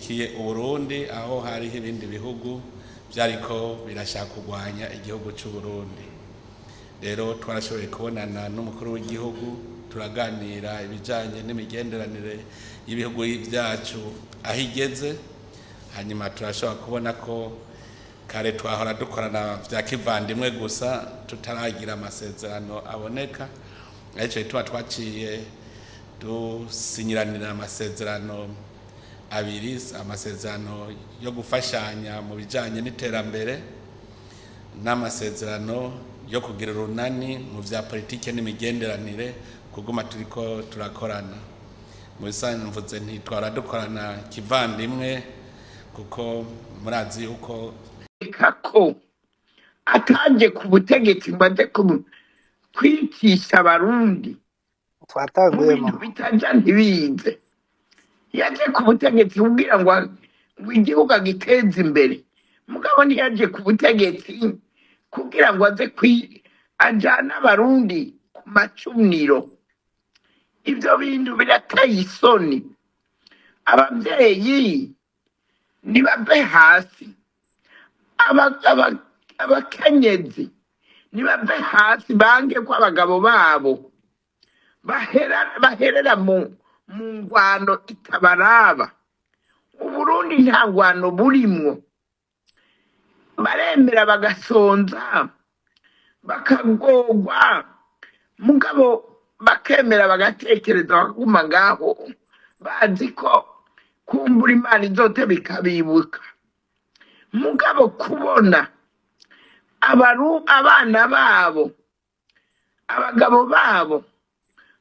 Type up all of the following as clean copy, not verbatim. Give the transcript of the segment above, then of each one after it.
Bashigikiye Uburundi aho hariho ibindi bihugu vyariko birashaka kurwanya igihugu c'Uburundi. Rero twarashoboye kubonana n'umukuru w'igihugu, turaganira ibijanye n'imigenderanire y'ibihugu vyacu aho igeze. Hanyuma turashobora kubona ko kare twahora dukorana vya kivandimwe gusa, tutaragira amasezerano aboneka. Aricyo gituma twaciye dusinyiranira amasezerano abiri: amasezerano yo gufashanya mu bijanye n'iterambere n'amasezerano yo kugira urunani mu vya politike n'imigenderanire, kuguma turiko turakorana. Mu bisanzwe mvuze ntitwara dukorana kivandimwe, kuko murazi yuko Reka ko ataje ku butegetsi ngo aze kwicisha Abarundi mu Twatanguye bintu mama. bitaja ntibize. Yaje ku butegetsi kugira ngo igihugu agiteze imbere, mugabo ntiyaje ku butegetsi kugira ngo aze ajane Abarundi ku macuniro. Ivyo bintu birateye isoni. Abavyeyi nibave hasi, abakenyezi nibave hasi, bange ko abagabo babo baherera mu ngwano itabaraba. Uburundi nta ngwano burimwo. Baremera bagasonza, bakagogwa, mugabo bakemera, bagatekereza, bakaguma ngaho bazi ko kumbura Imana izoteba ikabibuka. Mugabo kubona abana babo, abagabo babo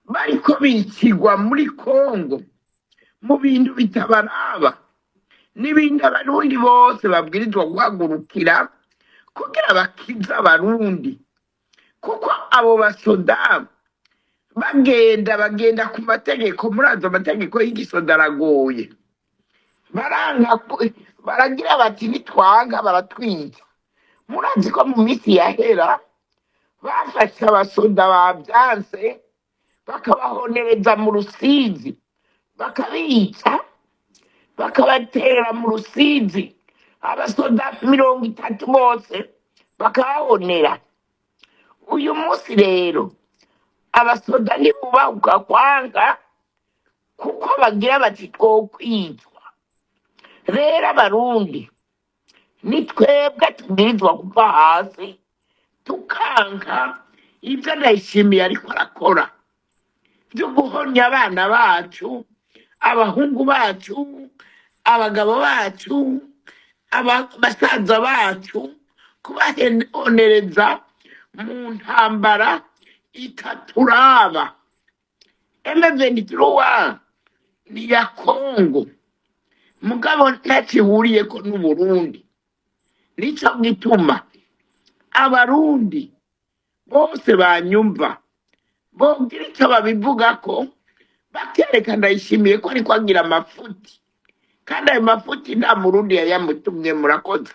bariko bicigwa muri Kongo mu bintu bitabaraba, n'ibindi Abarundi bose babwirizwa guhagurukira kugira bakize Abarundi, kuko abo basoda bagenda ku mategeko. Muri azo mategeko y'igisoda aragoye. Baranka baragira bati: "Nitwanga baratwica." Murazi ko mu minsi yahera bafashe abasoda babyanse, bakabahonereza mu Rusizi, bakabica, bakabatera mu Rusizi, abasoda 30 bose bakabahonera. Uyu munsi rero abasoda ntibubahuka kwanga, kuko bagira bati: "Twokwicwa." Rero Abarundi ni twebwe tubwirizwa kuva hasi tukanka ibyo Ndayishimiye ariko arakora byo guhonya abana bacu, abahungu bacu, abagabo bacu, basaza bacu, kubahonereza mu ntambara itaturaba. M23 ni ya Kongo, mugabo ntacyo ihuriyeko n'Uburundi. Nico gituma Abarundi bose banyumva bogira icyo babivugako, bakereka Ndayishimiye ko ariko agira amafuti, kandi ayo mafuti nta Murundi yayamutumye. Murakoze.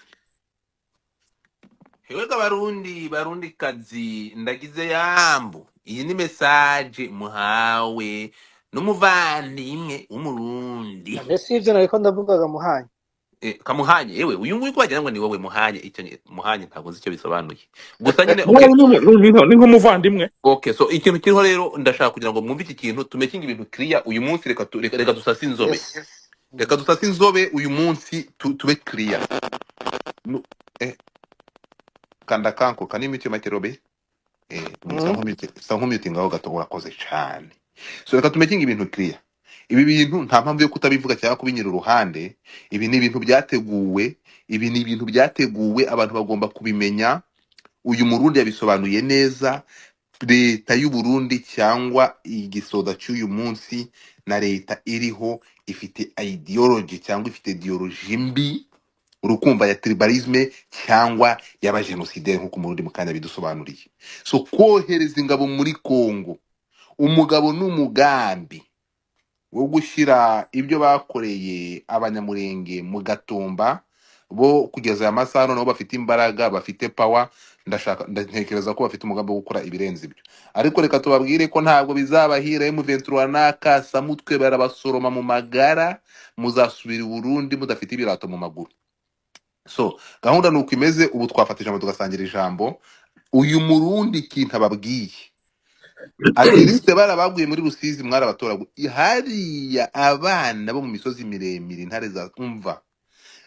Hewega Barundi, Barundi kazi, ndagize yambu. Iyi ni message muhawe n'umuvandimwe w'Umurundi. Mbese ivyo nariko ndavugaga, Muhanye. Kamuhanye, yewe, uyu nguyu ko wagira ngo ni wowe Muhanye. Icyo Muhanye ntabwo nzi icyo bisobanuye gusa nyine. Okay. Ni nk'umuvandimwe. Okay, so ikintu kiriho rero, ndashaka kugira ngo mwumve iki kintu, tumekinge ibintu clear uyu munsi. Reka dusase inzobe. Reka dusase inzobe uyu munsi, tube clear. Kanda kanko kani mute makerobe. Sa nk'umute ngaho gato. Urakoze cyane. So reka tumekinge ibintu clear. Ibi bintu nta mpamvu yo kutabivuga cyangwa kubinyura uruhande. Ibi ni ibintu byateguwe, ibi ni ibintu byateguwe, abantu bagomba kubimenya. Uyu Murundi yabisobanuye neza. Leta y'u Burundi cyangwa igisoda cy'uyu munsi na leta iriho ifite ideology cyangwa ifite ideology mbi, urukumva, ya tribalisme cyangwa y'abajenosideri, nk'uko Umurundi mukanya bidusobanuriye. So kohereza ingabo muri Kongo, umugabo n'umugambi wo gushyira ibyo bakoreye Abanyamurenge mu Gatumba, bo kugeza aya masaha noneho bafite imbaraga, bafite power. Ndashaka ntekereza ko bafite umugambi wo gukora ibirenze ibyo, ariko reka tubabwire ko ntabwo bizabahira. M23 n'akasamutwe barabasoroma mu magara, muzasubira i Burundi mudafite ibirato mu maguru. So gahunda ni uko imeze. Ubu twafata ijambo tugasangira ijambo. Uyu murundi ikintu ababwiye atirisite barabaguye muri Rusizi, mwarabatoragura hariya abana bo mu misozi miremire, intare za umva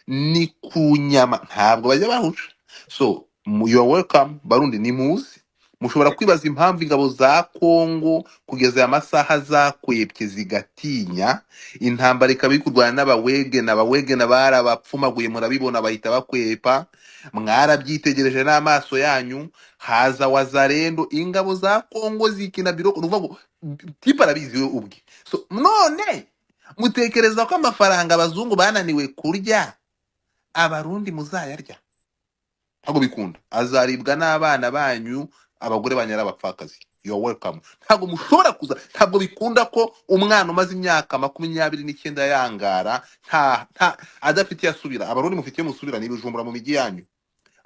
ni ku nyama, ntabwo bajya bahusha. So you are welcome Barundi, ni muzi mushobora kwibaza impamvu ingabo za Kongo kugeza aya masaha zakwepye zigatinya intambara ikaba iri kurwana n'abawegena. Abawegena barabapfumaguye, murabibona, bahita bakwepa, mwarabyitegereje n'amaso yanyu. Haza wazarendo, ingabo za Kongo zikina biro, ni ukuvuga ngo tipe arabizi we ubwe. So none mutekereza ko amafaranga abazungu bananiwe kurya abarundi muzayarya? Ntabwo bikunda, azaribwa n'abana banyu, abagore banyu ari abapfakazi. You are welcome. Ntabwo mushobora kuza, ntabwo bikunda ko umwana umaze imyaka 29 yangara nta adafite iyo asubira. Abarundi mufite iyo musubira, ni Bujumbura mu migi yanyu.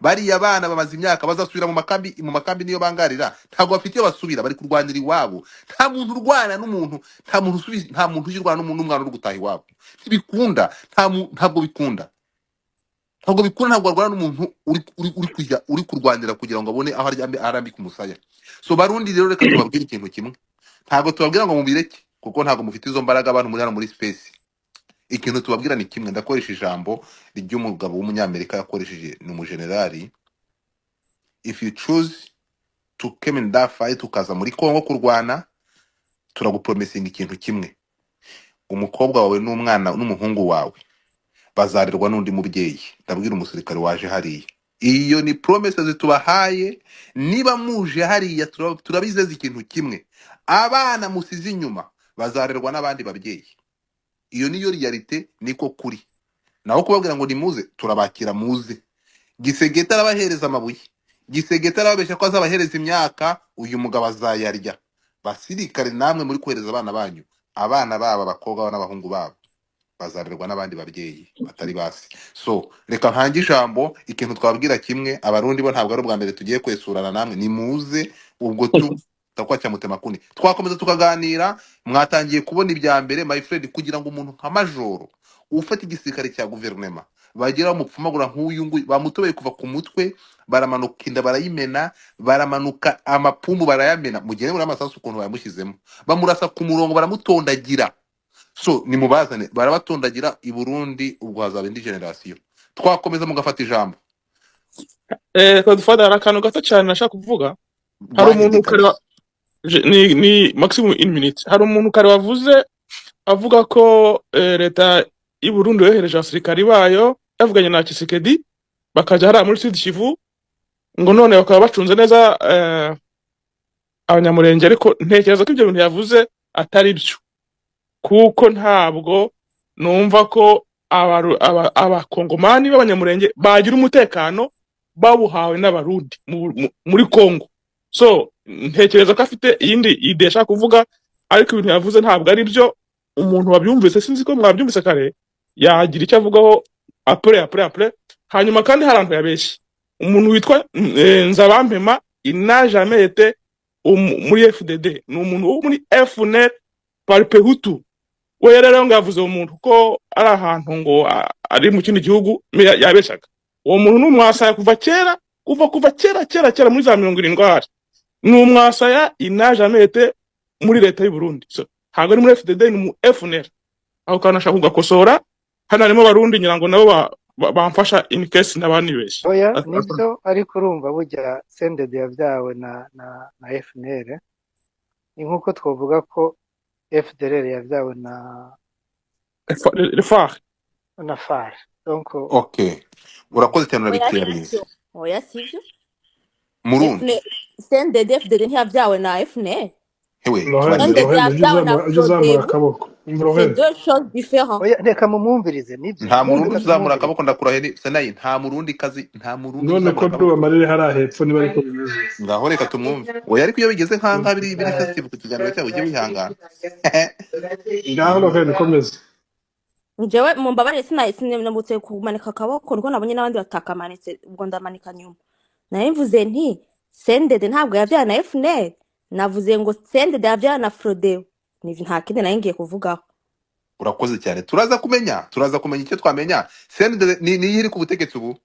Bariya bana bamaze imyaka bazasubira mu makambi, mu makambi niyo bangarira, ntabwo bafite iyo basubira, bari kurwanira iwabo. Nta muntu urwana n'umuntu, nta muntu usubiza, nta muntu ujya urwana n'umwana uri gutaha iwabo. Ntibikunda, ntabwo bikunda, ntabwo bikunda, ntabwo warwana n'umuntu uri kujya uri kurwanira kugira ngo abone aho aryamye arambika umusaya. So Barundi rero reka tubabwire ikintu kimwe, ntabwo tubabwira ngo mubireke kuko ntabwo mufite izo mbaraga abantu muri hano muri space. Ikintu tubabwira ni kimwe, ndakoresha ijambo ry'umugabo w'umunyamerika yakoresheje, ni umujenerali: if you choose to come in that fight, ukaza muri Kongo kurwana, turagupromisinga ikintu kimwe: umukobwa wawe n'umwana n'umuhungu wawe bazarerwa n'undi mubyeyi. Ndabwira umusirikare waje hariya, iyo ni promises tubahaye. Niba muje hariya, turabizeza ikintu kimwe: abana musize inyuma bazarerwa n'abandi babyeyi. Iyo niyo realite, niko kuri. Naho kubabwira ngo nimuze, turabakira muze. Gisegeta arabahereza amabuye, Gisegeta arababeshya ko azabahereza imyaka, uyu mugabo azayarya. Basirikare namwe muri kohereza abana banyu, abana babo abakobwa n'abahungu babo bazarerwa n'abandi babyeyi batari basi. So reka ntange ijambo. Ikintu twabwira kimwe, abarundi bo ntabwo ari ubwa mbere tugiye kwesurana namwe, nimuze ubwo tu takwa mutemakuni twakomeza tukaganira. Mwatangiye kubona ibya mbere my friend, kugira ngo umuntu nka majoro ufata igisirikare cya guverinoma bagira bamupfumagura nk'uyu nguyu, bamutobeye kuva ku mutwe, baramanuka inda barayimena, baramanuka amapumbu barayamena, mugere muri amasasu ukuntu bayamushyizemo, bamurasa ku murongo baramutondagira. So nimubazane, barabatondagira i Burundi, ubwo hazaba indi generasiyo. Twakomeza mugafata ijambo. Godfather, hari akantu gato cyane nashaka kuvuga. Hari Rwahinde umuntu kare kabisa. Ni maximum in minute. Hari umuntu kare wavuze avuga ko leta y'u Burundi yohereje abasirikari bayo yavuganye na Tshisekedi bakajya hariya muri Sud Kivu, ngo none bakaba bacunze neza abanyamurenge, ariko ntekereza ko ibyo bintu yavuze atari byo, kuko ntabwo numva ko abakongomani b'abanyamurenge bagira umutekano bawuhawe n'abarundi muri Kongo. So ntekereza ko afite iyindi ide ashaka kuvuga, ariko ibintu yavuze ntabwo ari byo. Umuntu wabyumvise, sinzi ko mwabyumvise kare, yagira icyo avugaho apure apure apure. Hanyuma kandi hari ahantu yabeshye umuntu witwa Nzabampema, il n'a jamais été muri FDD, ni umuntu wo muri FNL Parpehutu. We rero ngo yavuze uwo muntu ko ari ahantu ngo ari mu kindi gihugu, yabeshaga. Uwo muntu ni umwasaya kuva kera, kuva kera kera kera muri za 70 ahari ni umwasaya, il n'a jamais été muri leta y'u Burundi. So ntabwo ari muri FDD, ni mu FNL. Aho kantu ashaka kugakosora. Hano harimo abarundi, ngira ngo nabo bamfasha in case n'abanibeshye. Oya, nibyo, ariko urumva burya CNDD yabyawe na FNL, ni nk'uko twavuga ko FDLR yabyawe na FAR. Na FAR. Donc Okay, urakoze cyane, Oya urabikwiye. sivyo, oya sivyo. Murundi CNDD FDD ntiyabyawe na FNL. Hewe Lorraine, tubaze. CNDD Lorraine, ujye yabyawe na uzamura, ujye uzamura Frodebu. akaboko. C'est Lorraine, deux choses différentes. Oya, reka mumwumvirize, nibyo. Nta murundi Reka uzamura tumwumvirize. akaboko, ndakurahe ni senayi, nta murundi kazi, nta murundi none uzamura ko akaboko. nduba amarere hariya hepfo niba ariko bimeze. Ngaho reka tumwumve. Oya, ariko iyo bigeze nk'ahangaha biri sensitive ku kiganiro cyabo, ujye wihangana. Ngaho Lorraine, komeza. Njyewe mumbabarire, sinabutse kumanika akaboko, niko nabonye n'abandi batakamanitse, ubwo ndamanika nyuma. Nari mvuze nti CNDD ntabwo yavyawe na FNL, navuze ngo CNDD yavyawe na Frodeo. Nivyo nta kindi nari ngiye kuvugaho. Urakoze cyane, turaza kumenya, turaza kumenya icyo twamenya. CNDD ni niyo iri ku butegetsi ubu.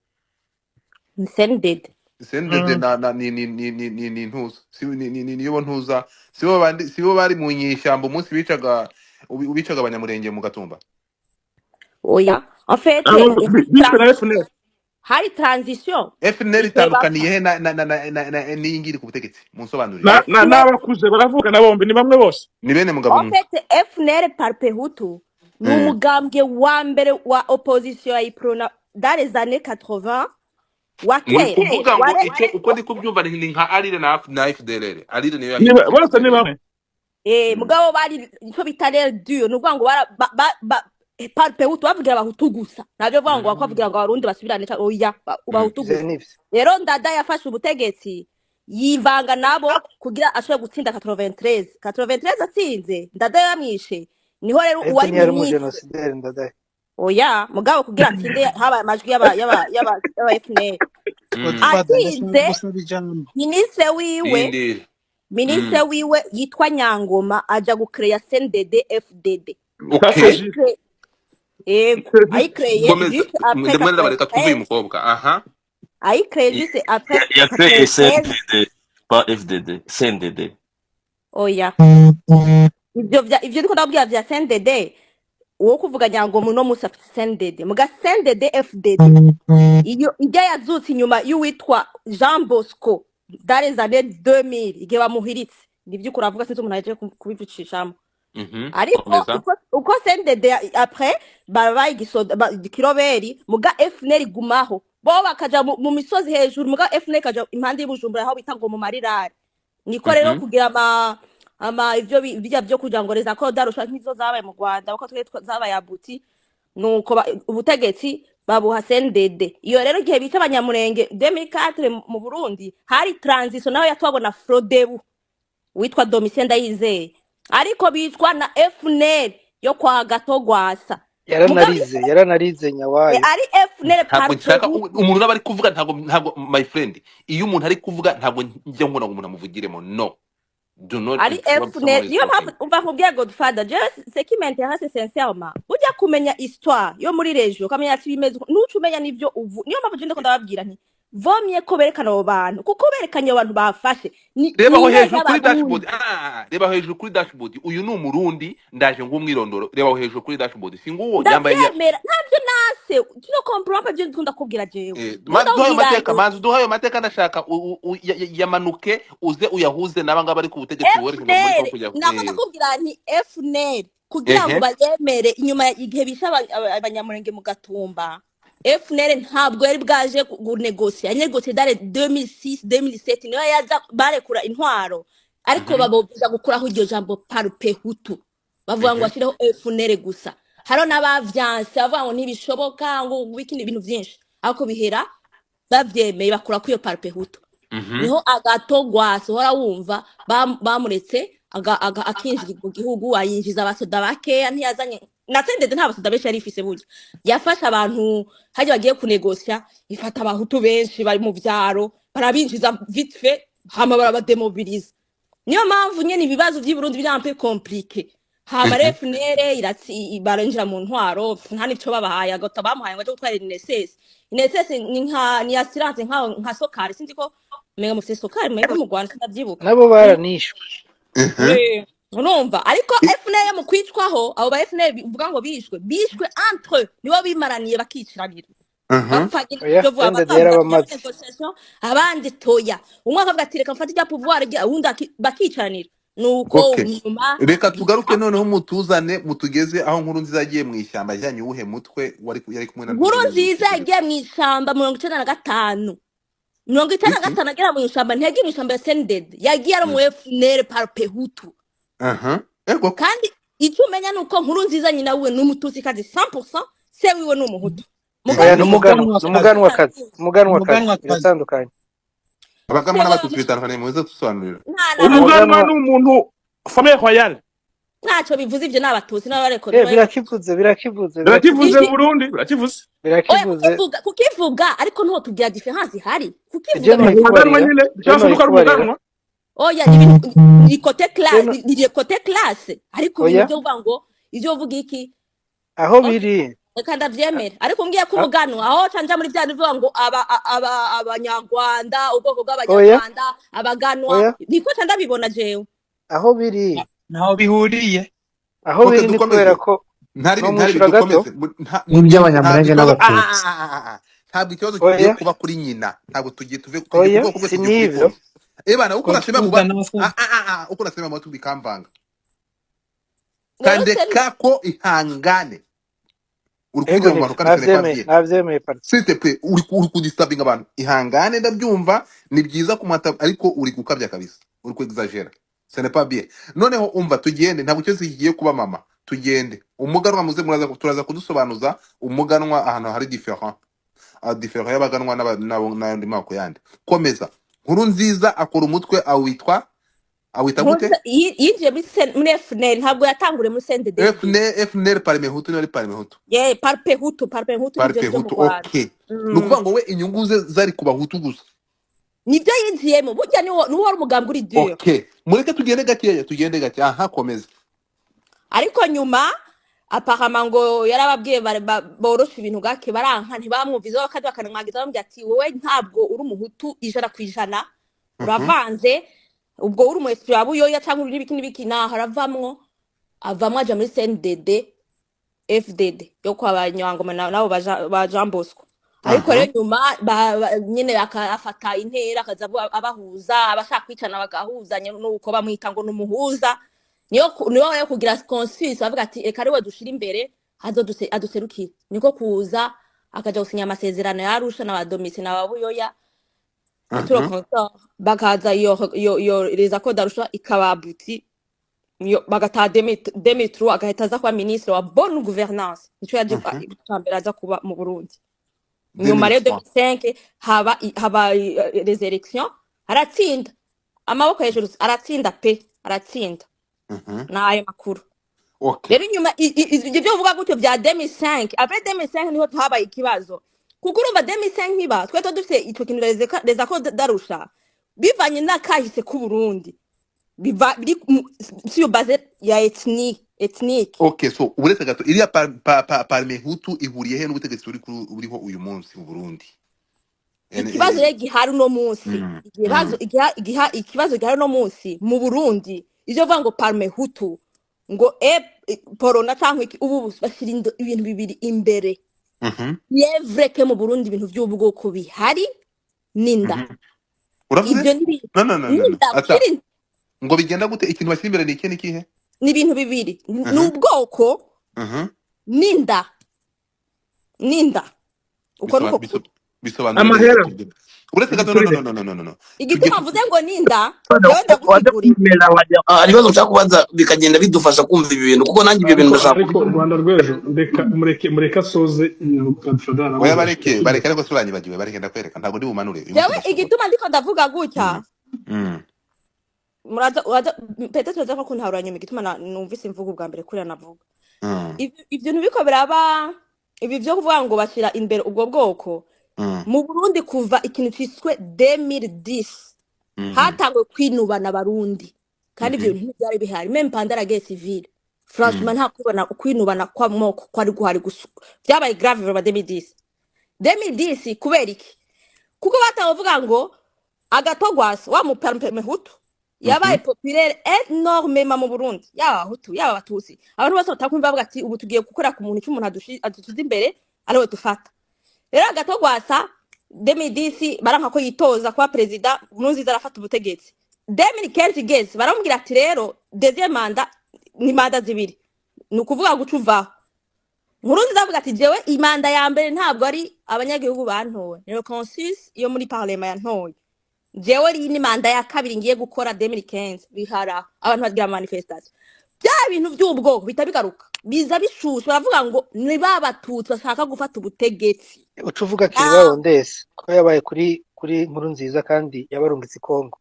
Ni CNDD. CNDD na na ni ni ni ni ni ni ntuza si ni ni ni niyo ntuza, sibo bandi, sibo bari mu nyishyamba umunsi bicaga bicaga abanyamurenge mu Gatumba. Oya, en fait Abo bishwe na FNL. hari transition FNL igihe itandukaniye bapfa he na na na na na na n'iyi ngiyi iri ku butegetsi? Munsobanurire. Na na FNL n'abakuze baravuga na bombi ni bamwe bose. Ni bene mugabo en umwe. fait FNL Parpehutu ni umugambwe wa mbere wa opposition ya Iprona dans les années 80 wa Muri kera kuvuga ngo ware icyo uko ndi kubyumva ni nka Arire na na FDLR. Arire niyo Ni yahindutse bose ni FDLR. bamwe. Mugabo bari icyo bita l'air dur, ni ukuvuga ngo Parpehutu bavugira abahutu gusa, ntabyo bavuga ngo bakavugira ngo abarundi basubirane oya, abahutu Ivyo gusa. nivyo. Rero Ndada yafashe ubutegetsi yivanga nabo kugira ashobore gutsinda 93 93 atsinze Ndada yamwishe, niho rero Ariko uwari ntiyari minisitiri umujenosideri Ndadaye. oya, mugabo kugira atsinde habaye amajwi y'aba FNL. Godfather, ndashaka Atsinze gusaba ijambo. minisitiri wiwe Rindira. minisitiri wiwe yitwa Nyangoma aja gucreya CNDD FDD. Okay. Strategie. Ayicre yego, ayikreye Komeza juste après ndamwe ndabareka twumve uyu 93 mukobwa. Aha. ayikreye juste après Il a créé 93 CNDD, pas FDD, CNDD. oya. Ivyo ndiko ndababwira vya CNDD, uwo kuvuga Nyangoma uno musi afite CNDD, muga CNDD FDD iyo ijya yazutse inyuma y'uwitwa Jean Bosco dans les années 2000 igihe bamuhiritse, nivyo uravuga, sinzi umuntu aje kubivicishamo. Ariko Komeza. uko CNDD après babaye igisoda ikiroberi, muga FNL igumaho, bo bakaja mu misozi hejuru, muga FNL ikaja impande y'Ibujumbura aho bita ngo mu marirare. Niko rero kugira ama ivyo bijya byo kugira ngo les accords d'Arusha nk'izo zabaye mu Rwanda uko twe zabaye abuti, nuko ubutegetsi babuha CNDD. Iyo rero igihe bica abanyamurenge 2004 mu Burundi hari transition naho yatwabona Frodebu witwa Domitien Ndayizeye, ariko bicwa na FNL yo kwa Gatogwasa. Mugabo Yaranarize, yaranarize Nyawayo. ari FNL Ntabwo nshaka Parpehutu. umuntu aba ari kuvuga, ntabwo my friend, iyo umuntu ari kuvuga ntabwo njya nkunda ngo umuntu amuvugiremo. No, do not Ari interrupt someone FNL is niyo mpamvu talking. umva nkubwiye Godfather, je ce qui m'intéresse sincèrement, ujya kumenya histoire yo muri region ukamenya ati bimeze uko, nuca umenya n'ivyo uvu. Niyo mpamvu je ndiko ndababwira nti vomye ko berekana abo bantu, kuko berekanye abo bantu bafashe ni Reba aho ni ineza hejuru kuri y'abarundi. dashboard. Reba aho hejuru kuri dashboard. Uyu ni umurundi, ndaje ngumwirondoro. Reba aho hejuru kuri dashboard. Si nguwo yambaye Ndavyemera ntabyo nase tu ne comprends pas ibyo ndikunda kubwira jewe, ndiko Manzi duhaye ndakubwira amateka, nti manzi duhaye amateka, ndashaka yamanuke uze uyahuze n'aba ngaba bari ku butegetsi werekeza muri FNL Kongo kujya nako ndakubwira nti FNL kugira ngo ehe bayemere inyuma igihe bisha abanyamurenge mu Gatumba, FNL ntabwo yari bwaje kunegosiya, yanegosiye dare 2006 2007 niyo yaza barekura intwaro, ariko babobwiza gukuraho iryo jambo Parpehutu, bavuga ngo bashireho FNL gusa. Hariho n'abavyanse bavuga ngo ntibishoboka ngo wiki ibintu vyinshi, ariko bihera bavyemeye bakura kuri iyo Parpehutu. Niho Agatogwasa uhora wumva bamuretse akinjira mu gihugu, ayinjiza abasoda bakeya, ntiyazanye na CNDD nta basoda benshi yari ifise burya, yafashe abantu harya bagiye kunegosya, ifata abahutu benshi bari mu vyaro barabinjiza vite fait, hama barabademobiliza. Niyo mpamvu nyene ibibazo vy'i Burundi biri un peu compliqué. Hama rero FNL barinjira mu ntwaro nta nico babahaye, agota bamuhaye ngo aje gutwara INSS. INSS ni nka ni assurance nka sokari, sinzi ko menga mufise sokari mwebwe mu Rwanda sindavyibuka. Nabo baranishwe. Urumva ariko FNL mu kwicwaho abo ba FNL bivuga ngo bishwe entre eux, nibo bimaraniye bakikiranira bapfa nyine Oya, ibyo vuba CNDD bakavuga tujya muri yarabamaze. negociation abandi toya, umwe akavuga ati reka mfate irya pouvoir uwundi bakicaranira nuko Okay. nyuma Reka tugaruke noneho mutuzane mutugeze aho nkuru nziza yagiye mu ishyamba ajyanye uwuhe mutwe wari yari kumwe na Nkuru nziza n'ibitekerezo. yagiye mu ishamba 95 mirongo icenda na Iki? gatanu agera mu ishamba, ntiyagiye mu ishamba ya CNDD, yagiye ari mu FNL Parpehutu. Aha. Ego. Kandi icyo umenya ni uko nkuru nziza nyina wiwe ni umututsikazi 100%, se wiwe ni umuhutu. Mugabo Oya, ni n'umuganwa, Umuganwakazi, n'umuganwakazi, umuganwakazi umuganwakazi. biratandukanye. Abaganwa se n'abatutsi wiwe bitandukanye muze dusobanurira. nta na hamwe. Umuganwa Umuganwa ni umuntu famille royale. Ntacyo bivuze ibyo ni abatutsi n'abareko Birakivuze birakivuze Birakivuze birakivuze mu Burundi, birakivuze. Oya, birakivuze. kukivuga ariko ntuwo tugira difference ihari. Je Kukivuga Umuganwa noyikubarira nyine, je cyangwa se nuko ari noyikubarira umuganwa. Oya, ni ibintu ni côté je classe, no ni côté classe, ariko ibintu oya byo kuvuga ngo ibyo uvuga iki aho okay biri reka ndavyemera, ariko umbwiye ko a- umuganwa aho canja muri bya bivuga ngo aba aba abanyarwanda, ubwoko oya bw'abanyarwanda, abaganwa, oya niko ca ndabibona jewe. Aho biri Ntaho bihuriye. Aho Okay, biri ni kubera dukomeze. ko Ntari ntari nomwishura gato dukomeze. Ntabwo n'iby'abanyamurenge ikibazo n'abatutsi. ntabwo ikibazo kigiye oya kuba kuri nyina. Ntabwo tugiye tuve tugiye oya ku bwoko bwe si tugiye kuri n'ivyo kongo. Eh bana uko nasema Godfather muba n'abasaza. Uko nasema watu bikamvanga. Rero se Tandeka ko ihangane. Uri ego kuvugira mu nivyo bantu kandi ce n'est pas navyemeye bien. navyemeye parti S'il te plaît, uri kudisturbing abantu. Ihangane ndabyumva ni byiza kumata ariko uri gukabya kabisa. Uri kuexagera. Ce n'est pas bien. Noneho umva tugende ntabwo cyose kigiye kuba mama. Tugende. Umuganwa muze muraza turaza kudusobanuza umuganwa ahantu hari différent. A différent y'abaganwa n'andi moko yandi. Komeza. Nkuru nziza akora umutwe awitwa awita gute? Nkurunziza yinjiye muri muri FNL, ntabwo yatanguriye muri CNDD-FDD. FNL FNL Parmehutu niyo ari Parmehutu. Ye Parpehutu, Parpehutu nivyo vyo mu Parpehutu Rwanda. okay. Ni ukuvuga ngo we inyungu ze zari ku bahutu gusa. Nivyo yinjiyemo burya niwo niwo wari umugambi uri dur. Okay, mureke tugende gakeya, tugende gake. Aha, komeza. Ariko nyuma apparemment ngo yarababwiye boroshe ibintu gake baranka ntibamwumviza kandi bakanamwagiza bamubwira ati wowe ntabwo uri umuhutu 100%, uravanze ubwo uri umu esprit wa buyoya cyangwa uri n'ibiki n'ibiki, naho aravamwo avamwo aja muri CNDD FDD yo kwa Banyangoma nabo ba Jean Bosco. Ariko rero nyuma nyine afata intera akaza abahuza abashaka kwicana bagahuzanya nuko bamwita ngo numuhuza, niyo niyo yo kugira consensus bavuga ati reka ariwe dushira imbere aduserukire, niko kuza akaja gusinya amasezerano ya Arusha na ba Domitien na ba Buyoya turo consort bakaza iyo les accords d'Arusha ikababuti niyo bagataha 2003 agahita aza kuba ministre wa bonne gouvernance, nico yaje mbere aza kuba mu Burundi. Nyuma rero 2003. 2005 haba les élections, aratsinda amaboko hejuru, aratsinda pe, aratsinda n'ayo makuru. Okay. Rero inyuma ibyo byo uvuga gutyo bya 2005, après 2005 niho habaye ikibazo, kuko urumva 2005 nkiba twe dufite ico kintu les accords d'Arusha bivanye n'akahise k'u Burundi biva biri sur base ya ethnique. Okay, so uretse gato iriya Parmehutu ihuriye he n'ubutegetsi buri buriho uyu munsi mu Burundi? Ikibazo rero gihari uno munsi, ikibazo ikibazo gihari uno munsi mu Burundi, ivyo vuga ngo Parmehutu ngo porona canke iki, ubu bashira ibintu bibiri imbere. Yevre ke mu Burundi ibintu vy'ubwoko bihari n'inda. Uravuze? Ivyo ni No no no no no. n'inda Ata gushira ngo bigenda gute ikintu bashyira imbere ni iki n'ikihe? Ni ibintu bibiri, ni ubwoko n'inda. N'inda. Uko nuko kuri. Bisobanura neza Amahera. tubwire. Uretse gato no no no no no no no. Tujye Igituma mvuze ngo n'inda, Wajya jewe ndagusigurira. kwemera wajya hari ibibazo nshaka kubaza bikagenda bidufasha kumva ibi bintu kuko nanjye ibyo bintu Ariko ndashaka ariko kubyumva. Rwanda rw'ejo reka mureke asoze ibintu Godfather Oya aramuzi. bareke bareke ariko sibanyibagiwe bareke ndakwereka ntabwo ndi bumanure uyu munsi Jewe ndashobora. igituma ndiko ndavuga gutya, muraza uraza peut-être uraza ko kuntahura nyuma igituma numvise imvugo ubwa mbere kuriya navuga. Ivyo ntibiko biraba ibi vyo kuvuga ngo bashira imbere ubwo bwoko. Mu Burundi kuva ikintu ciswe 2010 hatanguye kwinubana abarundi kandi ivyo bintu ntivyari bihari, même pendant la guerre civile franchement nta kwibona kwinubana kw'amoko kwari guhari, vyabaye grave vraiment 2010 2010. Kubera iki? Kuko batanguye kuvuga ngo agatogwasa wa muhutu yabaye populaire énormément mu Burundi, yaba abahutu yaba abatutsi, abantu bose batakumva bavuga ati ubu tugiye gukora ku muntu icyo umuntu adushize imbere ariwe dufata. Rero agatogwasa 2010 baranka ko yitoza kuba perezida, Nkurunziza arafata ubutegetsi. 2015 igeze baramubwira ati rero deuxième manda ni manda zibiri, ni ukuvuga guca uvaho. Nkurunziza avuga ati jewe imanda ya mbere ntabwo ari abanyagihugu bantoye, ni consensus yo muri parlement yantoye, jewe iyi ni manda ya kabiri ngiye gukora 2015. Bihara abantu bagira manifestation, bya bintu by'ubwoko bita bigaruka biza bishushe, baravuga ngo ni ba batutsi bashaka gufata ubutegetsi. Uca uvuga Kiribaho ndese ko yabaye kuri Nkurunziza kandi yabarungitse i Kongo.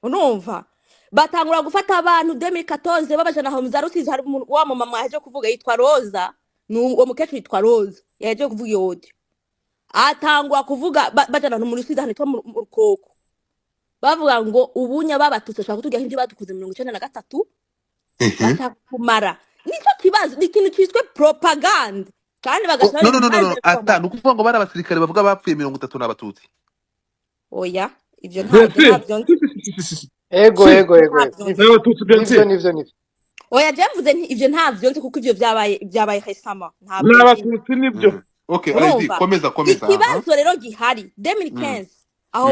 Urumva Batangura gufata abantu 2014 babajana aho mu za Rusizi. Hari umuntu wa mama yaje kuvuga yitwa Rosa, ni uwo mukecuru yitwa Rosa yaje kuvuga iyo audio, atangwa kuvuga bajana ahantu mu Rusizi ahantu hitwa mu Rukoko, bavuga ngo ubunya babatutsi bashaka kutubwira nk'ibyo badukoze 93, bashaka kumara. Nicyo kibazo, ni ikintu cyiswe propaganda kandi Oh, bagashyiraho no, no, no, no, no. ibintu Ata ni ukuvuga ngo bari abasirikare bavuga bapfuye 30 n'abatutsi. Oya, ivyo ntabyo Bien ntabyo nzi. sûr. Ego, Si, ego, ego, ego. Ntabyo nzi. Nivyo, n'abatutsi bien nivyo, sûr. nivyo, nivyo. Oya, je mvuze nti ivyo ntabyo nzi kuko ivyo vyabaye récemment, ntabyo nzi. N'abatutsi nibyo. Okay, allez-y, Urumva komeza, komeza. Aha. ikibazo rero gihari 2015 aho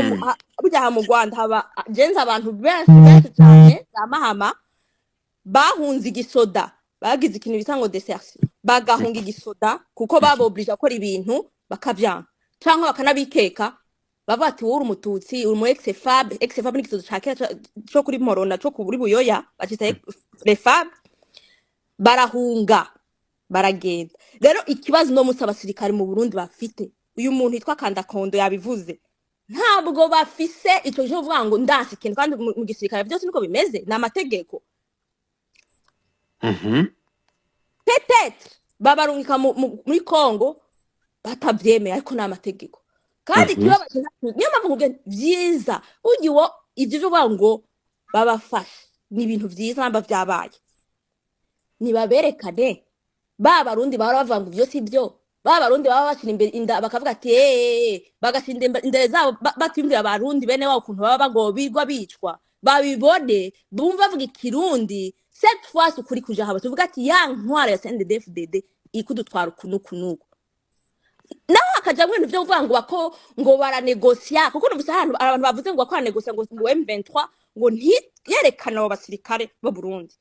burya aha mu Rwanda haba jenze abantu benshi benshi cyane za Mahama bahunze igisoda, bagize ikintu bita ngo desertion, bagahunga igisoda kuko baboblije gukora ibintu bakavyanka cyangwa bakanabikeka, bavuga ati wowe uri umututsi, uri umu ex-fab. Ex-fab ni igisoda ca kera co kuri Morona, co kuri Buyoya bacita refab. Barahunga baragenda. Rero ikibazo no munsi abasirikare mu Burundi bafite, uyu muntu yitwa Kandakondo yabivuze, ntabwo bafise ico cyo kuvuga ngo ndanse ikintu, kandi mu gisirikare byose niko bimeze, ni amategeko. Peut-être babarungika muri Congo batavyemeye, ariko ni amategeko. Kandi ikibabaje niyo mpamvu nkubwiye nti vyiza burya uwo ivyo vyo kuvuga ngo babafashe ni ibintu vyiza, namba vyabaye nibaberekane ba barundi bahora bavuga ngo ivyo si byo, ba barundi baba bashira imbere inda bakavuga ati bagashinda imbere zabo batiyumvira abarundi bene wabo ukuntu baba bagobirwa bicwa, babibone bumva bavuga ikirundi. Cette fois ukuri kuja haba tuvuga ati ya ntwara ya CNDD-FDD ikudutwara uku n'uku n'uku, naho hakajamwo ibintu vyo kuvuga ngo bako ngo baranegosia, kuko numvise ahantu abantu bavuze ngo bako baranegosia ngo M23 ngo ntiyerekane abo basirikare bo Burundi.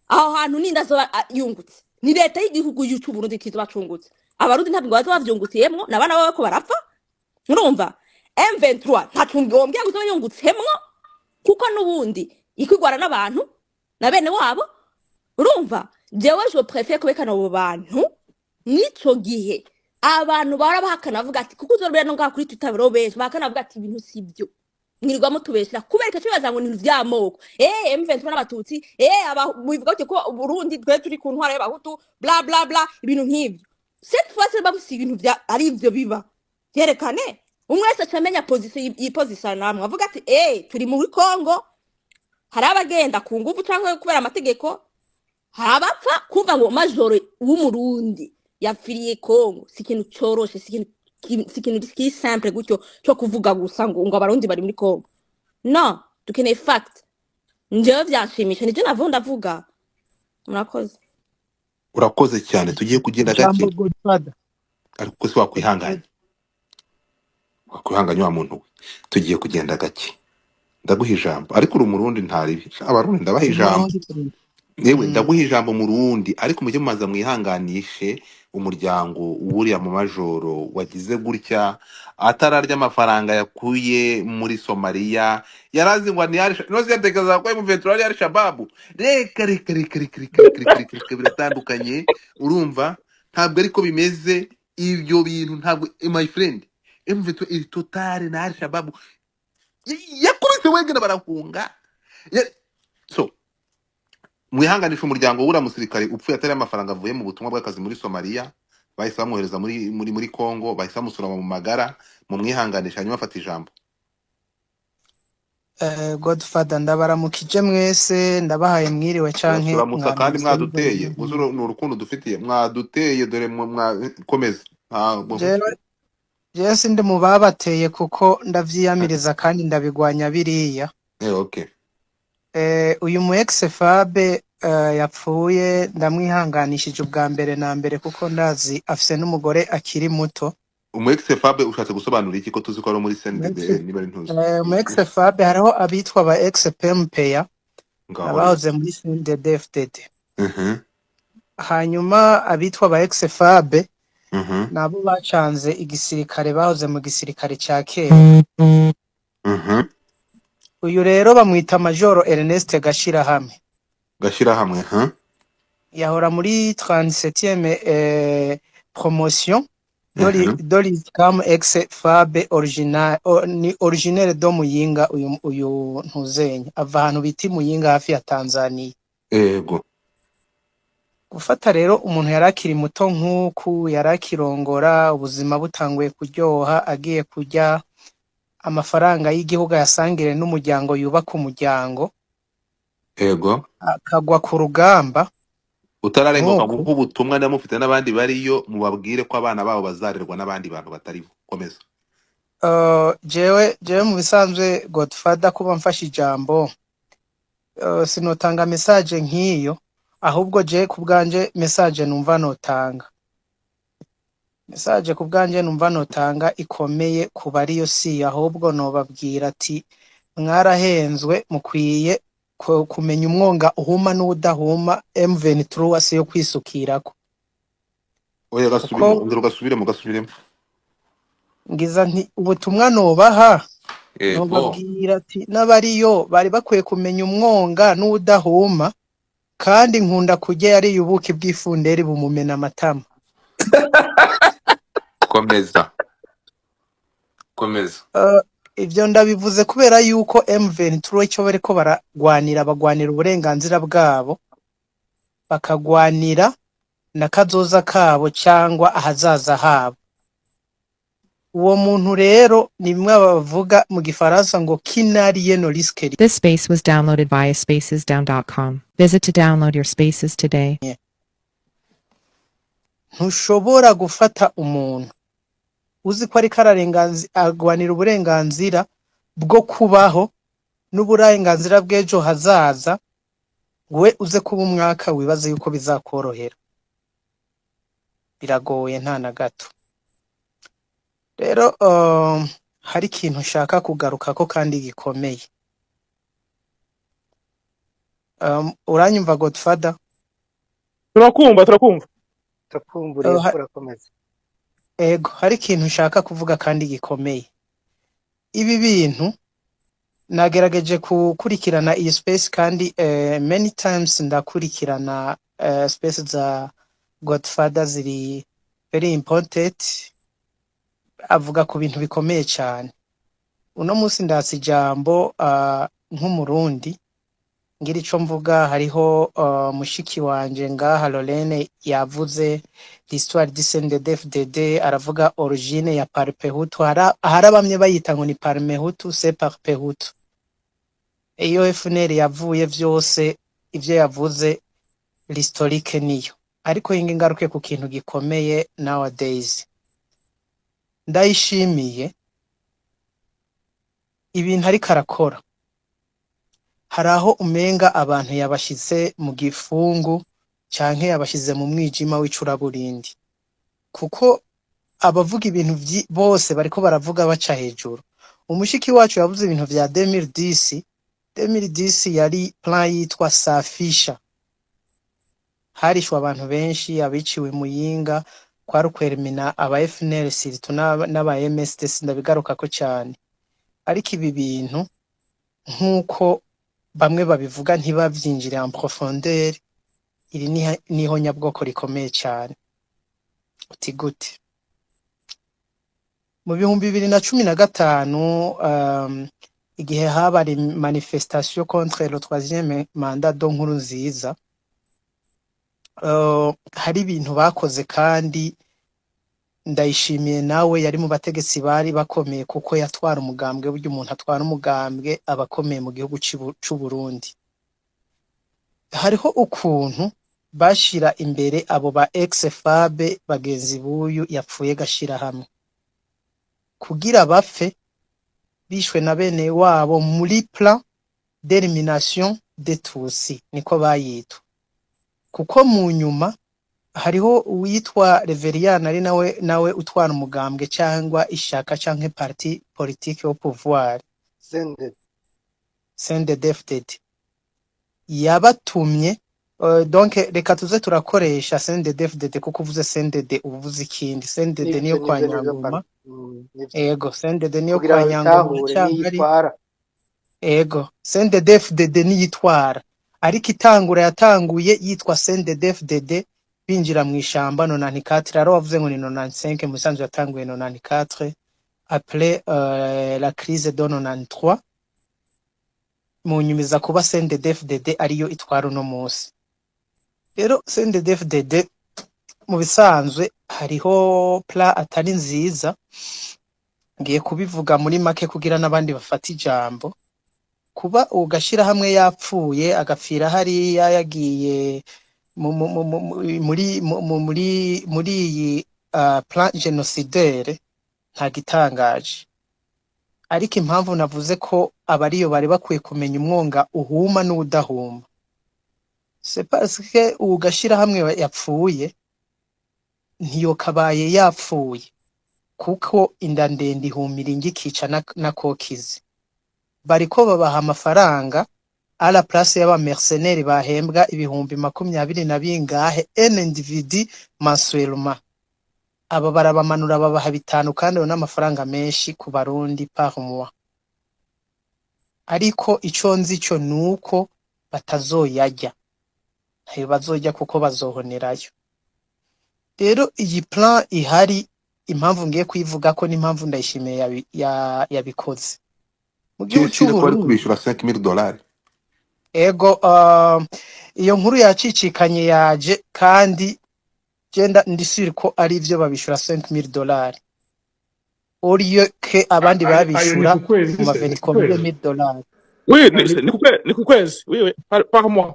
Aho hantu ninda zoba yungutse ni leta y'igihugu y'u Burundi kizoba cungutse, abarundi ntabwo bazoba bavyungutiyemwo n'abana babo ko barapfa. Urumva M23 ntaco wombwira ngo izoba yungutsemwo, kuko n'ubundi ikwigwara n'abantu na bene wabo. Urumva jewe je préfère kubekana abo bantu n'ico gihe abantu bahora bahakana bavuga ati, kuko uzorobera no ngaha kuri Twitter bero benshi bahakana bavuga ati ibintu si byo mwirirwa mutubeshera, kubera icyo bibaza ngo ni ibintu vy'amoko, M23 n'abatutsi, bivuga gutyo ko Burundi twe turi ku ntwara y'abahutu, bla bla bla, ibintu nk'ivyo. Cette fois c'est bamusi ibintu vya ari ivyo biba vyerekane, umwe wese acamenya position yiposition namwe avuga ati turi muri Congo, hari abagenda ku nguvu canke kubera amategeko, hari abapfa. Kumva ngo majoro w'umurundi yapfiriye Congo si ikintu coroshe, si ikintu kiri simple gutyo cyo kuvuga gusa ngo abarundi bari muri Congo. No, dukeneye fact. Njyewe vyanshimisha nivyo navuga ndavuga. Murakoze. Urakoze cyane, tugiye kugenda Ijambo gake. Godfather. Ariko se wakwihanganye, wakwihanganye wa muntu we, tugiye kugenda gake. Ndaguha ijambo ariko uri umurundi ntaribi, abarundi ndabaha ijambo. Umurundi. Yewe ndaguha ijambo murundi, ariko mujye mubanza mwihanganishe umuryango wuriya mu majoro wagize gutya atararya amafaranga yakuye muri Somalia, yarazi ngo ni nozi yatekereza ko M23 ari Al-Shabaab. Reka reka reka reka reka reka reka reka reka, biratandukanye. Urumva ntabwo ariko bimeze ibyo bintu, ntabwo my friend M23 iri totale na Al-Shabaab yakubise wengene barahunga. So mwihanganisha umuryango w'uriya musirikare upfuye atari amafaranga avuye mu butumwa bw'akazi muri Somalia, bahise bamwohereza muri Congo, bahise bamusurama mu magara. Mumwihanganisha hanyuma afata ijambo. Godfather, ndabaramukije mwese, ndabahaye mwiriwe canke Turamutsa kandi mwaramutse. Mwaduteye gusa ni urukundo dufitiye, mwaduteye dore mwakomeza ntabwo. Jewe sindi mu babateye kuko ndavyiyamiriza kandi ndabigwanya biriya. Okay. Uyu mu ex Fabe yapfuye ndamwihanganishije ubwa mbere na mbere kuko ndazi afise n'umugore akiri muto. Umu ex Fabe ushatse gusobanura iki, ko tuzi ko ari muri CNDD niba ari ntuzi? Mu ex Fabe hariho abitwa ba ex PMPA Ngaho rero. abahoze muri CNDD-FDD. Hanyuma abitwa ba ex Fabe nabo bacanze igisirikare, bahoze mu gisirikare ca kera. Uyu rero bamwita Majoro Ernest Gashirahamwe. Gashirahamwe ha. Yahora muri 37e promotion. Dori Mhm. Doris Kam ex Fabe original ni originaire do Muyinga uyu ntuzenya ava ahantu bita i Muyinga hafi ya Tanzania. Ego. Gufata rero umuntu yari akiri muto nk'uku yari akirongora ubuzima butanguye kuryoha agiye kurya amafaranga y'igihugu ayasangire n'umuryango yubaka umuryango Ego. akagwa ku rugamba Utararenguka nk'uku. guha ubutumwa ndamufite n'abandi bariyo mubabwire ko abana babo bazarerwa n'abandi bantu batari bo. Komeza. Jewe mu bisanzwe Godfather kuba mfashe ijambo sinotanga message nk'iyo ahubwo je ku bwanje message numva notanga message ku bwanje numva notanga ikomeye ku bariyo si ahubwo nobabwira ati mwarahenzwe mukwiye kumenya umwonga uhuma n'uwudahuma M23 si yo kwisukirako Oya kuko gasubiremo, ongera ugasubiremo gasubiremo. ngiza nti ubutumwa nobaha Ego. nobabwira ati n'abariyo bari bakwiye kumenya umwonga n'uwudahuma kandi nkunda kurya yariye ubuki bw'ifunderi bumumena amatama. Komeza. Komeza. Ibyo ndabivuze kubera yuko M23 icyo bariko baragwanira bagwanira uburenganzira bwabo bakagwanira na kazoza kabo cyangwa ahazaza habo. Uwo muntu rero ni bimwe bavuga mu gifaransa ngo qui n'a rien ne risque rien. This space was downloaded via spacesdown.com. Visit to download your spaces today. Ntushobora gufata umuntu uzi ko ariko agwanira uburenganzira bwo kubaho n'uburenganzira bw'ejo hazaza we uze kuba umwaka wibaze yuko bizakorohera. Biragoye nta na gato. Rero hari ikintu nshaka kugarukako kandi gikomeye. Uranyumva Godfather? Turakumva turakumva. Ndakumburiye Uh, ha- urakomeza. Ego, hari ikintu nshaka kuvuga kandi gikomeye. Ibi bintu nagerageje gukurikirana iyi space kandi many times ndakurikirana space za Godfather ziri very important, avuga ku bintu bikomeye cyane. Uno munsi ndatse ijambo nk'umurundi ngira ico mvuga. Hariho mushiki wanje ngaha Lorene yavuze l'histoire du CNDD-FDD, aravuga origine ya Parpehutu. Hari bamwe bayita ngo ni Parmehutu, c'est Parpehutu. Iyo FNL yavuye vyose ivyo yavuze l'historique niyo, ariko hinga ingaruke ku kintu gikomeye nowadays. Ndayishimiye ibintu ariko arakora, hari aho umenga abantu yabashize mu gifungu canke yabashize mu mwijima w'icuraburindi, kuko abavuga ibintu bose bariko baravuga baca hejuru. Umushiki wacu yavuze ibintu vya 2010. 2010 yari plan yitwa Safisha, harishwe abantu benshi, abiciwe Muyinga, kwari ukwerimina aba FNL surtout n'aba MSD, sindabigarukako cyane. Ariko ibi bintu nk'uko bamwe babivuga ntibavyinjire en profondeur, iri niho nyabwoko rikomeye cyane. Uti gute? Mu 2015 igihe haba manifestation contre le troisième mandat de Nkurunziza, hari ibintu bakoze kandi Ndayishimiye nawe yari mu bategetsi bari bakomeye, kuko yatwara umugambwe. Burya umuntu atwara umugambwe aba akomeye mu gihugu c'u Burundi. Hariho ukuntu bashira imbere abo ba ex Fabe bagenzi b'uyu yapfuye gashira hamwe kugira bapfe bishwe na bene wabo muri plan d'élimination des Tutsi, niko bayitwa. Kuko mu nyuma hariho uwitwa Reverien ari nawe utwara umugambwe cyangwa ishaka canke parti politique au pouvoir Senderi. CNDD-FDD yabatumye donc reka tuze turakoresha CNDD-FDD kuko uvuze CNDD uvuze ikindi. CNDD Nivyo niyo kwa nivyo nivyo Nyangoma. pardon. Nivyo. Ego, CNDD niyo Kugira kwa Nyangoma babitahure cyangwa ari niyitwara. ego CNDD-FDD niyitwara, ariko itangura yatanguye yitwa CNDD-FDD Binjira mu ishamba 94, rero wavuze ngo ni 95, musanzwe yatanguye 94 après la crise de 93, mu nyumiza kuba CNDD-FDD ariyo itwara uno munsi. Rero CNDD-FDD mu bisanzwe hariho plan atari nziza, ngiye kubivuga muri make kugira n'abandi bafata ijambo. Kuba ugashira hamwe yapfuye agapfira hariya yagiye muri iyi plan génocidaire nta gitangaje, ariko impamvu navuze ko abariyo bari bakwiye kumenya umwonga uhuma n'udahuma, c'est parce que ugashira hamwe yapfuye ntiyokabaye yapfuye, kuko inda ndende ihumira ingikica na kokizi. Bariko babaha amafaranga à la place y'aba mercenaires bahembwa 20,000 na bingahe un individu mensuellement. Aba barabamanura babaha 5, kandi ayo n'amafaranga menshi ku Barundi par mois. Ariko ico nzi cyo nuko batazoyarya, ntayo bazorya kuko bazohonerayo. Rero iyi plan ihari, impamvu ngiye kuyivuga ko n'impamvu Ndayishimiye yabikoze mu gihugu Kirishire ko bari c'Uburundi. kubishyura 5000 dollars. Ego, iyo nkuru yacicikanye yaje, kandi genda ndisubire ko ari ivyo babishura 5000 dollars oriyo ke abandi Ayo ni babishura ku kwezi mu ma se? Ni 20 ku kwezi? mille dollars. Oui, ni ku kwezi, oui, oui, par mois.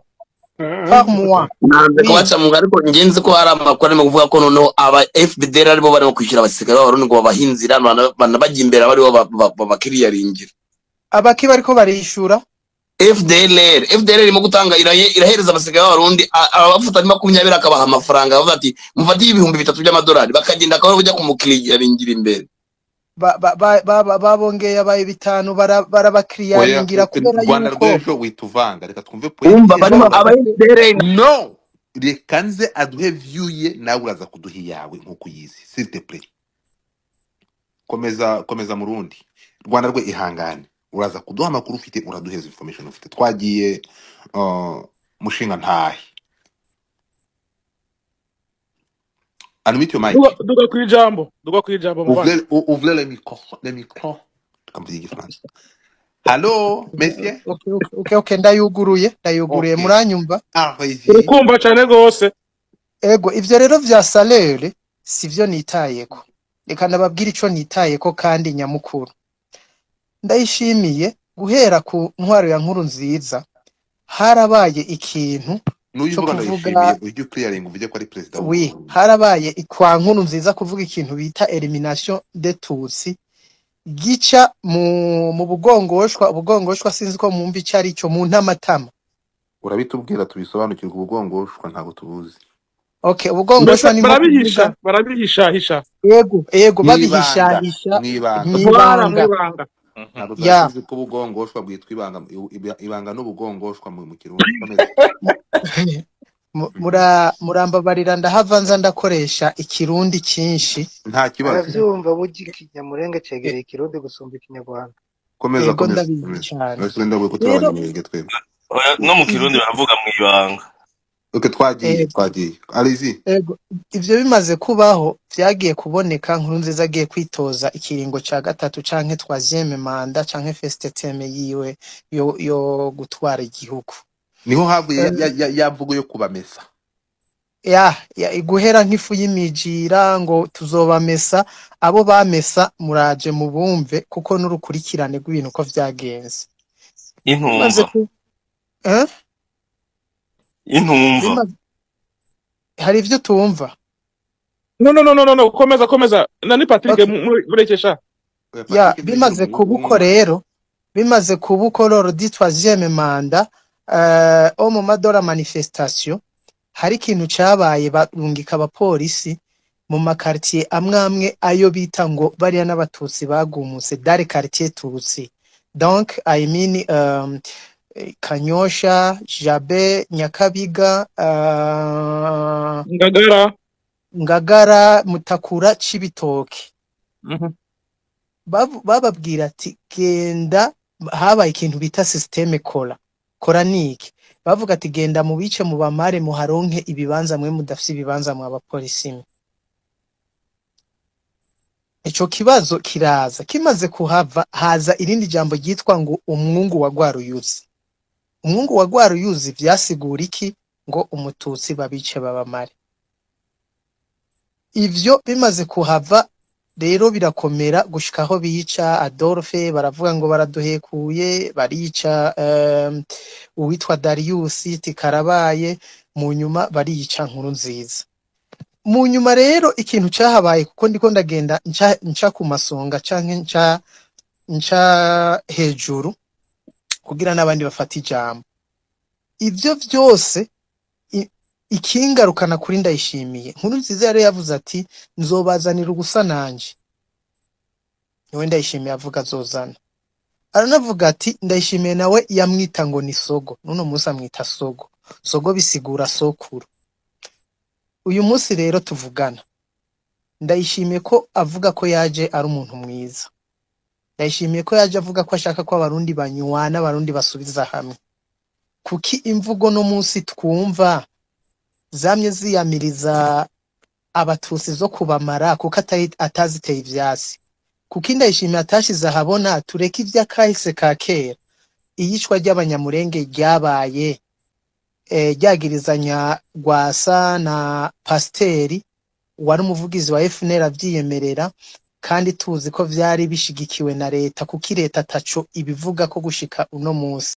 Par mois. Nanze Oui. kubaca mu, ariko njye nzi ko hari amakuru arimo kuvuga ko noneho aba FDLR aribo barimo kwishyura abasirikare b'Abarundi ngo babahe inzira, banabajya imbere abaribo babakiriyaringira. Abaki bariko barishura? FDLR irimo gutanga, irahereza abasirikare b'Abarundi, abafata 20 akabaha amafaranga, bavuga ati mufate 3000 by'amadolari, bakagenda akaba bajya kumukiriyaringira imbere. Babongeye abaye 5 Oya, barabakiriyaringira kubera Rwanda yuko rw'ejo wituvanga, reka twumve point Umva ye. barimo aba FDLR. No, reka nze aduhe view ye, nawe uraza kuduha iyawe nk'uko uyizi, s'il te plaît. Komeza, komeza murundi. Rwanda rwe, ihangane, uraza kuduha amakuru ufite, uraduheza information ufite. Twagiye, mushinga ntahe, unmute your mic. Duga kwijambo, duga kwijambo muvandi. Ouvrez le micro, le micro tukamvuga igifaransa. Allo monsieur. Okay, ndayuguruye. Okay. Muranyumva? Allez-y. Urikumva cane gose. Ego, ivyo rero vya salaire sivyo nitayeko. Reka ndababwira ico nitayeko kandi nyamukuru. Ndayishimiye guhera ku ntwaro ya Nkuru Nziza harabaye ikintu N'uyu co uvuga kuvuga Ndayishimiye, ujye clearing uvuge ko ari perezida oui, w'Uburundi. harabaye kwa Nkuru Nziza kuvuga ikintu bita elimination de Tutsi gica mu bugongoshwa. Ubugongoshwa sinzi ko mwumva ico ari cyo, mu ntamatama. Urabitubwira tubisobanukirwe, ubugongoshwa ntabwo tubuzi. Okay, Mbese ubugongoshwa ni nko kuvuga barabihisha, barabihishahisha. Yego, yego, Mwibanga, babihishahisha mwibanga. Voilà, mwibanga. mwibanga. Ntabwo twari Ya tuzi ko ubugongoshwa bwitwa ibanga, ibanga n'ubugongoshwa mu Kirundi. Komeza. Murambabarira ndahava nza ndakoresha ikirundi cyinshi. Nta kibazo. Aravyumva, burya ikinyamurenge cegereye ikirundi gusumba ikinyarwanda. Komeza, Ego, komeza, ndabizi komeza. cyane. Uretse ndavuga ko turi Rero abanyamurenge twebwe. Oya, no mu Kirundi baravuga mu ibanga. Okay, twagiye, ego, twagiye. Allez-y. ego, ivyo bimaze kubaho vyagiye kuboneka Nkuru Nziza agiye kwitoza ikiringo ca gatatu canke troisième manda canke first term yiwe yo gutwara igihugu. Niho havuye ya mvugo yo kubamesa. Ya guhera nk'ifu y'imijira ngo tuzobamesa, abo bamesa muraje mubumve kuko n'urukurikirane rw'ibintu uko vyagenze. Bimaze Intumva. ku eh? Intumva. Hari ivyo tumva. No, no, no, no, no, no, komeza, komeza. Nani Patrick Okay. murekesha. Oya, Ya Patrick ntiyigira bimaze kuba uko umwumva. rero, bimaze kuba uko lors du troisième mandat, au moment de la manifestation hari ikintu cabaye, barungika abapolisi mu makartier amwe amwe ayo bita ngo bariya n'abatutsi bagumutse dans quartier tutsi, donc I mean Kanyosha, Jabe, Nyakabiga, Ngagara. Ngagara, Mutakura, Cibitoke. Mhm. Bababwira ati genda, habaye ikintu bita systeme kola. Kora niki? Bavuga ati genda mubice mubamare muharonke ibibanza, mwe mudafise ibibanza mwa bapolisi mwe. Ico kibazo kiraza, kimaze kuhava haza irindi jambo ryitwa ngo umwungu wa Rwaruyuzi. Umwungu wa Rwaruyuzi vyasigura iki? Ngo umututsi babice babamare. Ivyo bimaze kuhava rero birakomera gushika aho bica Adolphe, baravuga ngo baraduhekuye, barica uwitwa Darius tikarabaye, mu nyuma barica nkuru nziza. Mu nyuma rero ikintu cahabaye, kuko ndiko ndagenda nca ku masonga canke nca hejuru kugira n'abandi bafata ijambo. Ivyo vyose ikingarukana kuri Ndayishimiye, nkuru nziza yari yavuze ati nzobazanira ugusa nanje, niwe Ndayishimiye avuga azozana. Aranavuga ati Ndayishimiye nawe yamwita ngo ni sogo, n'uno munsi amwita sogo. Sogo bisigura sokuru. Uyu munsi rero tuvugana, Ndayishimiye ko avuga ko yaje ari umuntu mwiza, Ndayishimiye ko yaje avuga ko ashaka ko abarundi banywana, abarundi basubiza hamwe. Kuki imvugo no munsi twumva zamye ziyamiriza abatutsi zo kubamara, kuko ataziteye ivyasi? Kuki Ndayishimiye atashize ahabona tureke ivy'akahise ka kera, iyicwa ry'abanyamurenge ryabaye ryagirizanya Rwasa na Pasiteri wari umuvugizi wa FNL avyiyemerera, kandi tuzi ko vyari bishigikiwe na leta, kuki leta ataco ibivuga ko gushika uno munsi?